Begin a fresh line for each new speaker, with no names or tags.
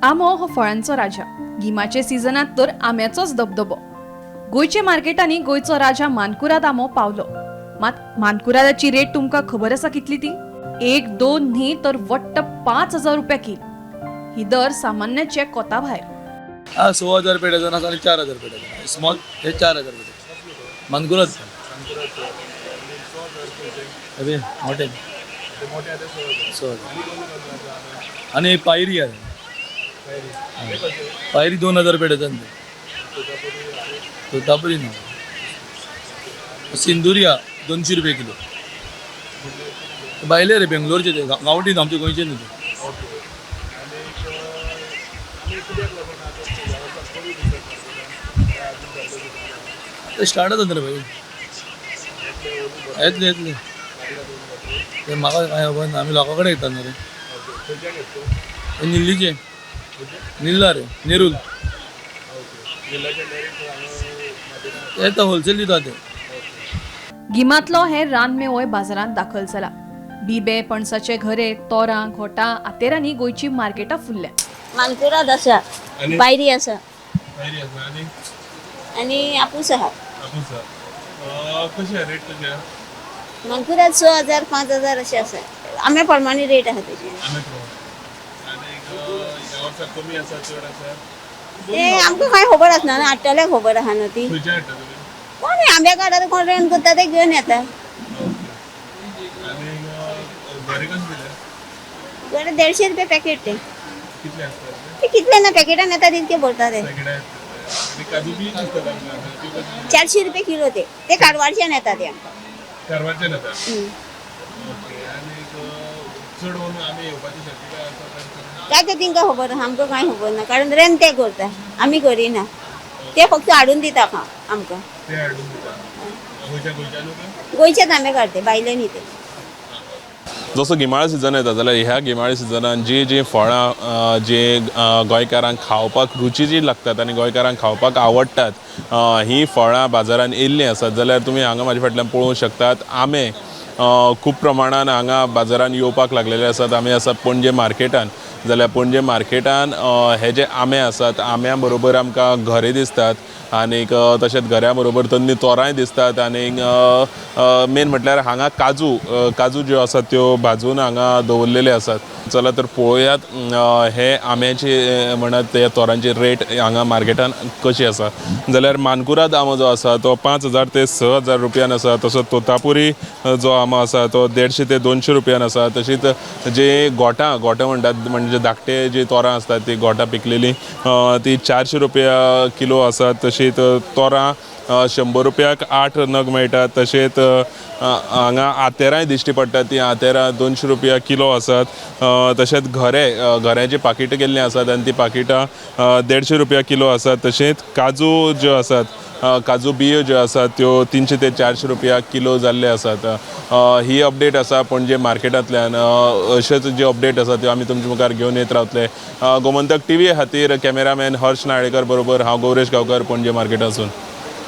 आंबो हो फळांचो राजा. गिमाचे सिजनात तर आंब्याचोच दबदबो. गोंयचे मार्केटांनी गोंयचो राजा मानकुराद आंबो पावलो. मात मानकुरादाची रेट तुमकां खबर आसा कितली ती? एक दोन न्ही तर वट्ट 5000 रुपया कील. ही दर सामान्याचे कोता भायर.
हा 6,000 रुपये डझन आसा आनी 4,000 रुपये डझन. स्मॉल हे 4,000 रुपये डझन. मानकुराद अबे मोठे 6,000. आणि पायरी आहे, पायरी 2,000 रुपये डझन. तोतापुरी ना, सिंदुरिया 200 रुपये किलो. भायले रे बेंगलोरचे ते, गांवठी न्हू, आमचे गोंयचे न्हू ते. ते स्टार्ट जाता रे भाई, येतले येतले ते. म्हाका कांय खबर ना, आमी लोकां कडेन घेतात न्हू रे. हे निल्लीचे, निल्ला रे, नेरूल. ते होलसेल दिता ते.
गिमातलो हे रानमेवोय बाजारांत दाखल जाला. बिबे, पणसाचे घरे, तोरां, घोटां, आतेरांनी गोंयची मार्केटां फुलल्या.
मानकुराद आसा, पायरी आसा
पायरी आसा आनी
आनी आपूस आहा.
आपूस. कशी रेट कशी आहा?
मानकुराद 6,000 5,000 अशें आसा. आंब्या प्रमाणे रेट आहा तेजी.
आंब्या प्रमाणे. आनी ह्या वर्सा कमी आसा चड आसा?
ते आमकां कांय खबर आसना न्हू, हाडटल्याक खबर आहा न्हू ती.
खंयचे हाडटा तुमी?
कोण आंब्या काडटा, कोण रेंट करता ते घेवन येता.
ओके. आनी घरे कशें दिले?
बरें, 150 रुपया पॅकेट ते.
कितले आसता ते?
ते कितले ना, पॅकेटान येता तितके भरता ते.
पॅकेटां आनी काजू बी दिसता तांकां आतां, ती कशी?
400 रुपया किलो ते. ते कारवारच्यान येता ते आमकां.
कारवारच्यान येता. ओके. आनी चड करून आमी येवपाची शक्यता आसा काय?
काय ते तिंका खबर आहा, आमकां कांय खबर ना, कारण रेंट ते करता, आमी करिना. ते फक्त हाडून दिता आमकां.
ते हाडून दिता खंयच्या गोंयच्यानू काय?
गोंयचेच आंबे काडटे, भायले न्ही ते.
जसो गिमाळ सिजन येता जाल्यार ह्या गिमाळी सिजनान जी जी फळां जी गोंयकारांक खावपाक रुचीची लागतात आनी गोंयकारांक खावपाक आवडटात ही फळां बाजारान येयल्लीं आसात. जाल्यार तुमी हांगा म्हाजे फाटल्यान पळोवंक शकतात, आंबे खूब प्रमाणान हांगा बाजारान येवपाक लागलेले आसात. आमी आसात पणजे मार्केटान. जाल्यार पणजे मार्केटान हे जे आंबे आसात, आंब्या बरोबर आमकां घरे दिसतात आनीक तशेंच घऱ्या बरोबर तन्नी तोरांय दिसतात. आनीक मेन म्हटल्यार हांगा काजू, काजू ज्यो आसात त्यो भाजून हांगा दवरलेले आसात. चला तर पळोवयात हे आंब्याची म्हणत ह्या तोरांची रेट हांगा मार्केटान कशी आसा. जाल्यार मानकुराद आंबो जो आसा तो 5,000 ते 6,000 रुपयान आसा. तसोच तोतापुरी जो आंबो आसा तो 150 ते 200 रुपयान आसा. तशीच जे घोटां, घोटां म्हणटात म्हणजे धाकटे जी तोरां आसतात ती घोटां पिकलेली ती 400 रुपया किलो आसात. तशीच तोरां 100 रुपयाक 8 नग मेळटात. तशेंच हांगा आतेरांय दिश्टी पडटात, ती आतेरां 200 रुपया किलो आसात. तशेंच घरे, घऱ्याची पाकिटां केल्लीं आसात आनी ती पाकिटां 150 रुपया किलो आसात. तशेंच काजू ज्यो आसात, काजू बियो ज्यो आसात त्यो 300 ते 400 रुपया किलो जाल्ले आसात. ही अपडेट आसा पणजे मार्केटांतल्यान. अश्योच ज्यो अपडेट आसा त्यो आमी तुमचे मुखार घेवन येत रावतले. गोमंतक टीव्ही खातीर कॅमेरामॅन हर्ष नाळेकर बरोबर हांव गौरेश गांवकर, पणजे मार्केटासून.